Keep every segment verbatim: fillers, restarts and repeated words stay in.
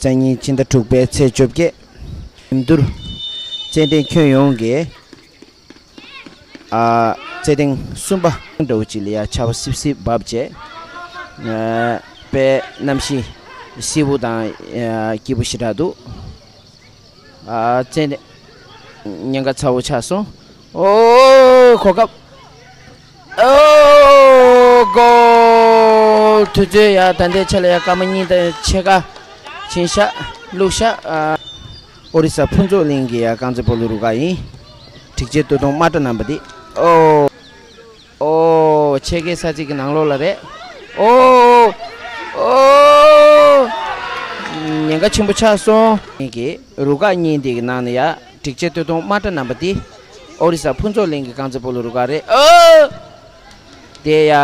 སང་ཉིན་ཕྱི་ཟླ་དྲུག་པའི་ཚེས་བཅོ་བརྒྱད། འགྲིམ་འགྲུལ་ཙན་དན་ཁྱོན་ཡོངས་ཀྱི་ཨ་རྩེད་ཐེངས་གསུམ་པ་འདྲ་བོ་ཅིག་ལ་ཡ་ཆར་པ་སིབ་སིབ་བབས་བྱས། ཨ་དཔེ་གནམ་གཤིས་བསིལ་པོ་དང་ཨ་སྐྱིད་པོ་ཞེ་དྲག་འདུག་ཨ་ཙན་དན་ཉེན་ཁ་ཚ་བོ་ཆགས་སོང་། ཨོ་གོ་སྐབས། ཨོ་གོལ། དུས་ཚོད་ཡ་ད་ལྟའི་ཆ་ལ་ཡ་སྐར་མ་གཉིས་དང་ཕྱེད་ཀ་ཕྱིན་ཤག་བླུགས་ཤག་ཨ་ཨོ་རི་ས་ཕུན་ཚོགས་གླིང་གི་ཡ་རྐང་རྩེད་སྤོ་ལོ་རུ་ཁག་ཡིན། སྒྲིག་ཆས་སྟོད་ཐུང་དམག་གྲ་རྣམ་པ་འདི། ཨོ། ཨོ། ཕྱེད་ཀའི་ས་ཚིགས་ཀྱི་ནང་ལོགས་ལ་རེད། ཨོ། ཨོ། ཉེན་ཁ་ཆེན་པོ་ཆགས་སོང་། ངེད་ཀྱི་རུ་ཁག་གཉིས་འདི་གི་ནང་ནས་ཡ་སྒྲིག་ཆས་སྟོད་ཐུང་དམག་གྲ་རྣམ་པ་འདི་ཨོ་རི་ས་ཕུན་ཚོགས་གླིང་གི་རྐང་རྩེད་སྤོ་ལོ་རུ་ཁག་རེད། ཨོ། དེ་ཡ།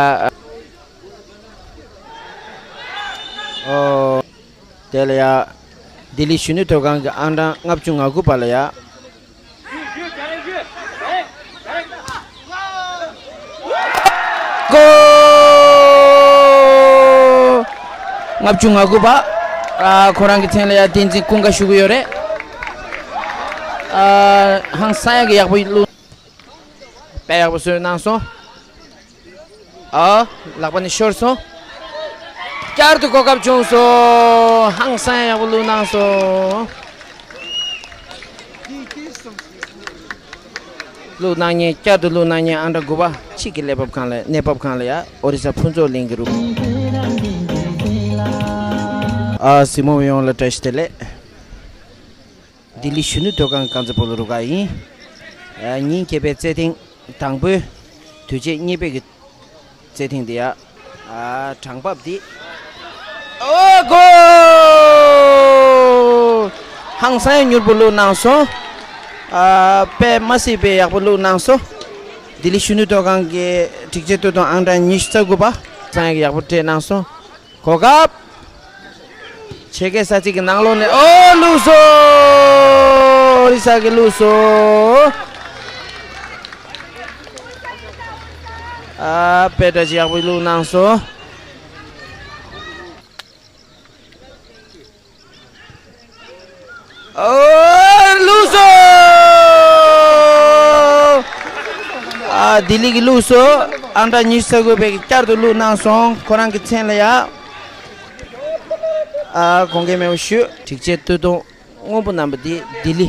ཨོ། དེ་ལ་ཡ། ལྡི་ལི་གཞོན་ནུ་ཐོག་ཁང་གི་ཨང་གྲངས་ལྔ་བཅུ་ང་དགུ་པ་ལ་ཡ། གོལ། ལྔ་བཅུ་ང་དགུ་པ། ཨ་ཁོ་རང་གི་མཚན་ལ་ཡ་བསྟན་འཛིན་ཀུན་དགའ་ཞུ་གི་ཡོད་རེད། ཨ་ཧང་སང་ཡག་གི་ཡག་པོ་བླུགས། དཔེ་ཡག་པོ་བཟོས་གནང་སོང་། ཨ། ལག་པ་ནས་ཤོར་སོང་། བསྐྱར་དུ་གོ་སྐབས་བྱུང་སོང་། ཧང་སང་ཡག་པོ་བླུགས་གནང་སོང་། བླུགས་གནང་མཁན། བསྐྱར་དུ་བླུགས་གནང་མཁན་ཨང་གྲངས་དགུ་པ། ཕྱི་གི་ལས་བབ་ཁང་ལ། གནས་བབ་ཁང་ལ་ཡ་ཨོ་རི་ས་ཕུན་ཚོགས་གླིང་གི་རུ། ཨ་གཟིགས་མོ་བ་ཡོངས་ལ་བཀྲ་ཤིས་བདེ་ལེགས། ལྡི་ལི་གཞོན་ནུ་ཐོག་ཁང་རྐང་རྩེད་སྤོ་ལོ་རུ་ཁག་ཡིན། ཨ་ཉིན་རྒྱབ་པའི་རྩེད་ཐེངས་དང་པོའི་དུས་ཆེན་གཉིས་པའི་གི་རྩེད་ཐེངས་འདི་ཡ། ཨ་གྲངས་བབ་འདི། ཨོ་གོལ། ཧང་སང་ཡང་མྱུར་པོ་བླུགས་གནང་སོང་། ཨ་དཔེ་མ་སྲིད་པའི་ཡག་པོ་བླུགས་གནང་སོང་། ལྡི་ལི་གཞོན་ནུ་ཐོག་ཁང་གི་སྒྲིག་ཆས་སྟོད་ཐུང་ཨང་གྲངས་ཉི་ཤུ་རྩ་དགུ་པ། ཧང་སང་ཡང་ཡག་པོ་སྤྲད་གནང་སོང་། གོ་སྐབས། ཕྱེད་ཀའི་ས་ཚིགས་ཀྱི་ནང་ལོགས་ནས། ཨོ་བླུགས་སོང་། ཨོ་རི་ས་གིས་བླུགས་སོང་། ཨ་དཔེ་འདྲ་ཅིག་ཡག་པོ་བླུགས་གནང་སོང་། ཨོ་བླུགས་སོང་། ཨ་ལྡི་ལི་གིས་བླུགས་སོང་། ཨང་གྲངས་ཉི་ཤུ་རྩ་དགུ་པས་བསྐྱར་དུ་བླུགས་གནང་སོང་། ཁོ་རང་གི་མཚན་ལ་ཡ། ཨ་དགོངས་འགལ་མེད་པ་ཞུ། སྒྲིག་ཆས་སྟོད་ཐུང་སྔོན་པོ་རྣམ་པ་འདི་ལྡི་ལི་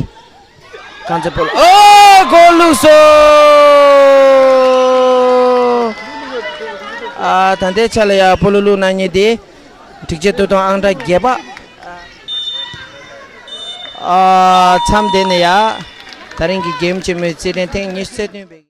རྐང་རྩེད་སྤོ་ལོ། ཨོ་གོལ། བླུགས་སོང་། ཨ་ད་ལྟའི་ཆ་ལ་ཡ་སྤོ་ལོ་བླུགས་གནང་མཁན་འདི་སྒྲིག་ཆས་སྟོད་ཐུང་ཨང་གྲངས་བརྒྱད་པ། ཨ་མཚམས་དེ་ནས་ཡ་ད་རིང་གི་རྒྱལ་ཡུམ་ཆེན་མོའི་རྩེད་འགྲན་ཐེངས་ཉི་ཤུ་རྩ་བདུན་པའི།